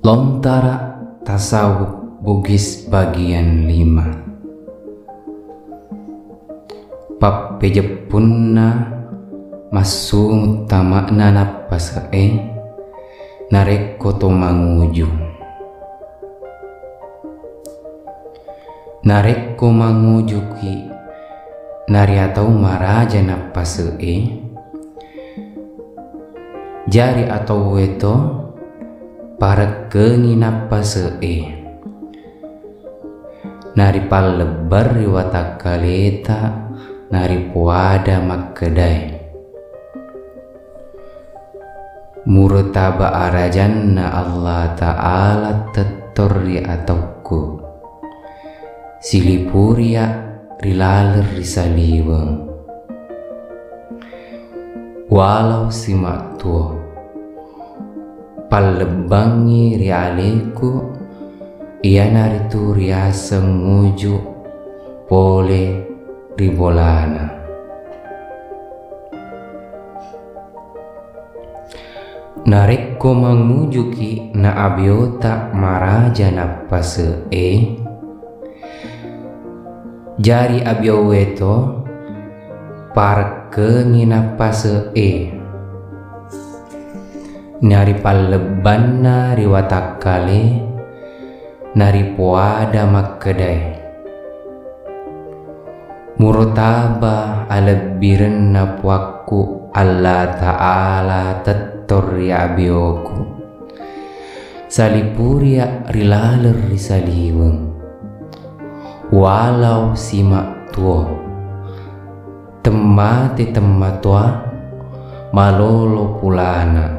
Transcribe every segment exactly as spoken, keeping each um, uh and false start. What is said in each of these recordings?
Lontara Tasawuf Bugis bagian lima. Pappejeppunna massumu tama'na nappase'e narekko to manguju. Narekko mangujuki nariatau maraja nappase'e, jari atauwe to parekkengi nappase'e. Naripallebbang ri watakkaleta, naripoada makkedae, muro taba arajanna Allah Ta'ala tettong ri ataukku, silipuria ri laleng ri saliweng. Walau simattuo, pallebbangngi ri aleku, iyanaritu riaseng nguju pole ri bolana. Narekko mangujuki na abiota maraja nappase'e, jari abiowe to parekkengi nappase'e. Naripallebbanna ri watakkale, naripoada makkedae, muro taba alebbirenna puakku Allah Ta'ala tettong ri abioku, salipuria ri laleng ri saliweng. Walau simattuo, temmate temmatoa malolo pulana,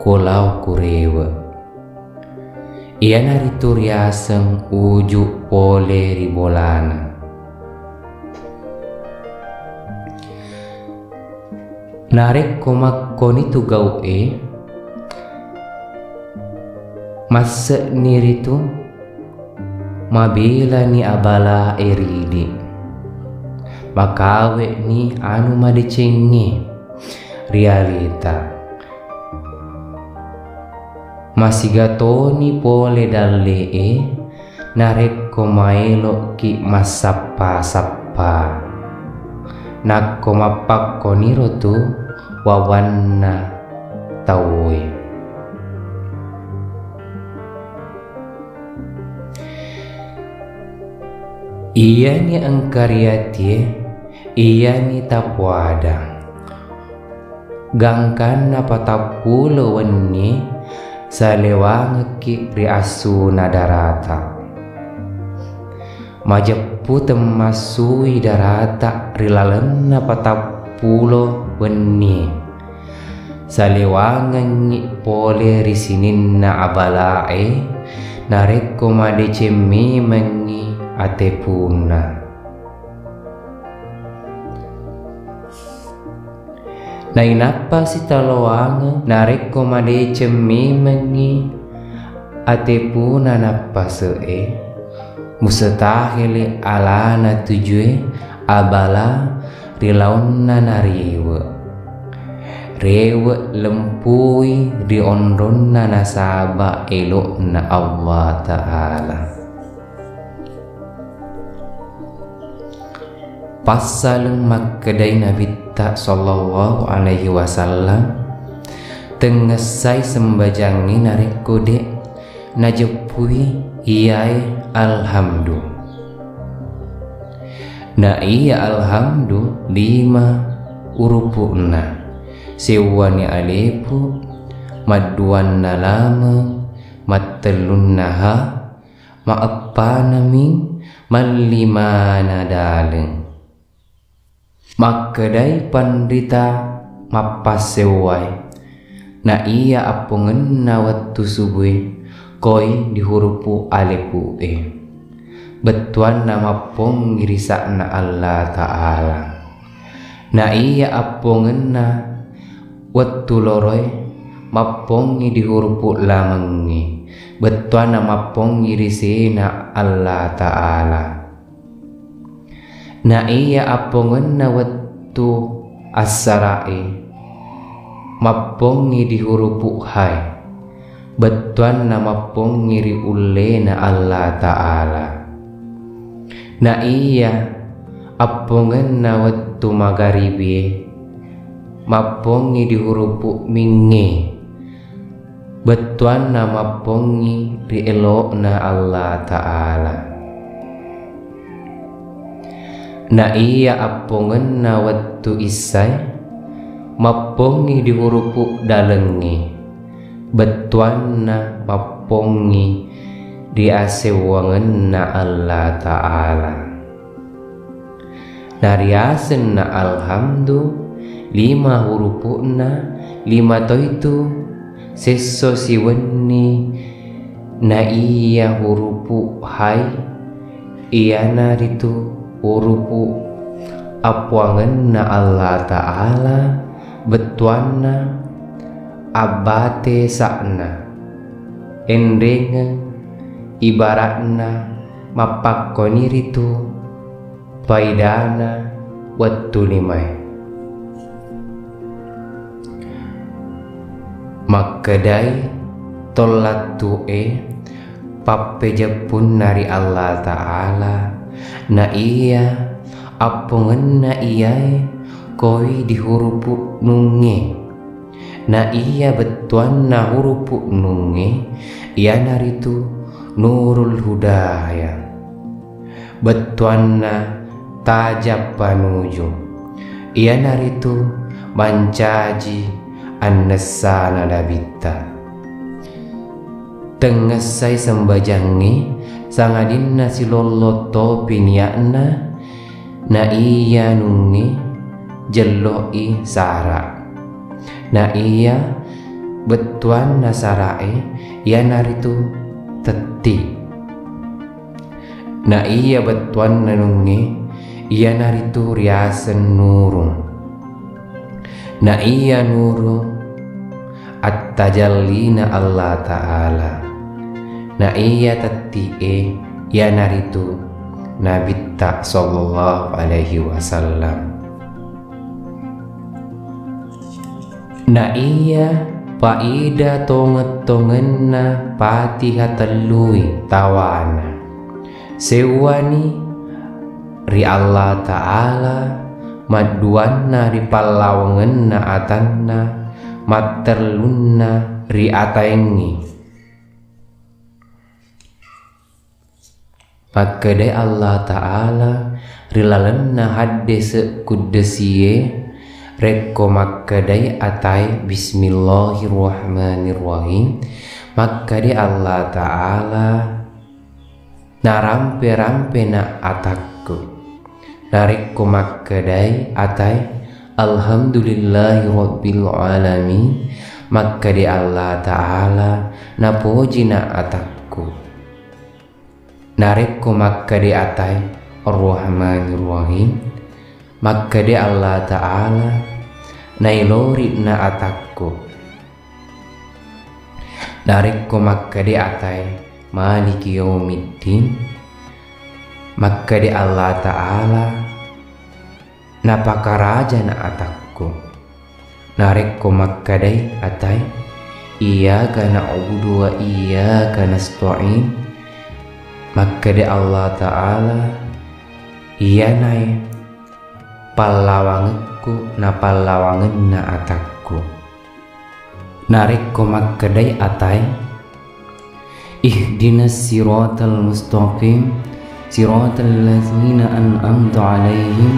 ko lao kurewe. Iyanaritu riaseng uju pole ri bolana. Narekko makkonitu gau'e, masse'ni ritu mabelani abalae ridi, makawe'ni anu madecengnge ri aleta. Masigatoni pole dalle'e narekko maelo'ki massappa-sappa. Nakko mappakkoniro tu wawanna tauwe. Iyani engka riatie, iyani tapoada. Gangkanna patappulo wenni salewangekki ri assuna darata. Majeppu temmassui darata ri lalenna patappulo wenni. Salewangengngi pole ri sininna abalae narekko madeceng memengngi atepunna. Nainappa sitaloangeng narekko madeceng memengngi atepuna nappase'e, musutahili alana tujue abala ri laonna narewe. Rewe lempui ri onronna nasaba elo'na Allah Ta'ala. Passaleng makkedai Nabitta sallallahu alaihi wasallam, tengngessai sembajangnge narekko de' najeppui iyae alhamdu. Na iya alhamdu lima urupu'na, seuwani alepu, madduanna lameng, mattellunna ha, maeppana mim, mallimana daleng. Makkedai panrita mappassewwae, na iya appongenna wettu subue koi di hurupu alepu'e, bettuanna mappongngi ri sa'na Allah Ta'ala. Na iya appongenna wettu loroe mappongngi di hurupu lamengnge, bettuanna mappongngi ri sena Allah Ta'ala. Na iya appongenna wettu assara'e, mappongngi di hurupu hai, bettuanna mappongngi ri ullena Allah Ta'ala. Na iya appongenna wettu magaribie, mappongngi di hurupu mingnge, bettuanna mappongngi ri elo'na Allah Ta'ala. Na iya appongenna wettu issai, mappongngi di hurupu dalengnge, bettuanna mappongngi ri asewwangenna Allah Ta'ala. Nariasenna alhamdu, lima hurupu'na, lima toitu, sesso siwenni, na iya hurupu hai, iyanaritu hurupu appuangenna Allah Ta'ala, bettuanna abbate sa'na, enrengeng ibara'na mappakkoniritu paidana wettu limae. Makkedai tollattu'e pappejeppunna ri Allah Ta'ala, na iya appongenna iyae koi di hurupu nungnge. Na iya bettuanna hurupu nungnge, iyanaritu Nurul Hudaya. Bettuanna tajang panuju, iyanaritu mancaji annessana Nabitta. Tengngessai sembajangnge, sangadinna silollo topi nia'na, na iya nungnge jello'i sara. Na iya bettuanna sara'e, iyanaritu tetti. Na iya bettuanna nungnge, iyanaritu riaseng nurung. Na iya nurung attajallina Allah Ta'ala. Na iya tetti'e, iyanaritu Nabitta sallallahu alaihi wasallam. Na iya paida tongeng-tongenna Fatiha tellui tawana. Sewwani ri Allah Ta'ala, madduanna ri pallawangenna atanna, mattellunna ri ataengngi. Makkedai Allah Ta'ala ri lalenna haddese kuddesie, rekko makkedai atae Bismillahirrahmanirrahim, makkedai Allah Ta'ala, narampe-rampena atakku. Narekko makkedai atae, Alhamdulillahi Rabbil Alamin, makkedai Allah Ta'ala, napojina atakku. Narekko makkedai atae, Ar-Rahmanir Rahim, makkedai Allah Ta'ala, nailori'na atakku. Narekko makkedai atae, Maliki Yaumiddin, makkedai Allah Ta'ala, napakarajana atakku. Narekko makkedai atae, Iyyaka na'budu wa iyyaka nasta'in, makkedai Allah Ta'ala, iyanae pallawangekku na pallawangenna atakku. Narekko makkedai atae, Ihdinas siratal mustaqim, siratal ladzina an'amta 'alaihim,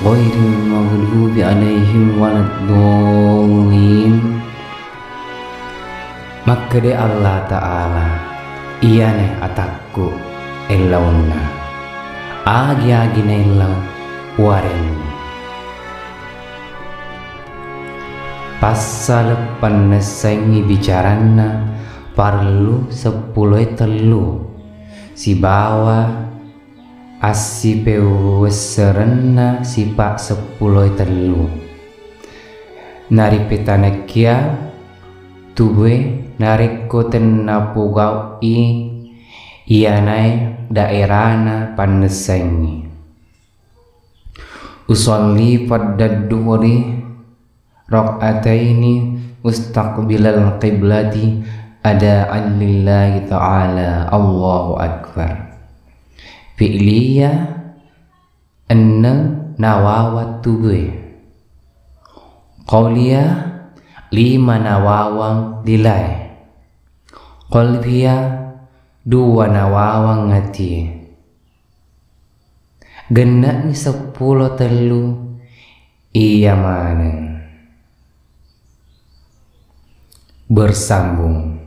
ghairil maghdubi 'alaihim waladdallin. Makkedai Allah Ta'ala, iyanae atakku ellaunna. Agi-agi naellau uwarengngi. Passaleng pannessaengngi bicaranna parellu seppuloe tellu sibawa assipewesserenna sipa seppuloe tellu. Naripetanekkia tubue narekko tennapogau'i iyanae daerana pannessaengngi. Usolli fardad duhri rak'ataini mustaqbilal qiblati adaan lillahi ta'ala. Allahu akbar. Fi'liya, enneng nawawang tubue. Qauliya, lima nawawang lilae. Qalbiya, dua nawawang atie. Genne'ni seppulo tellu iya maneng. Bersambung.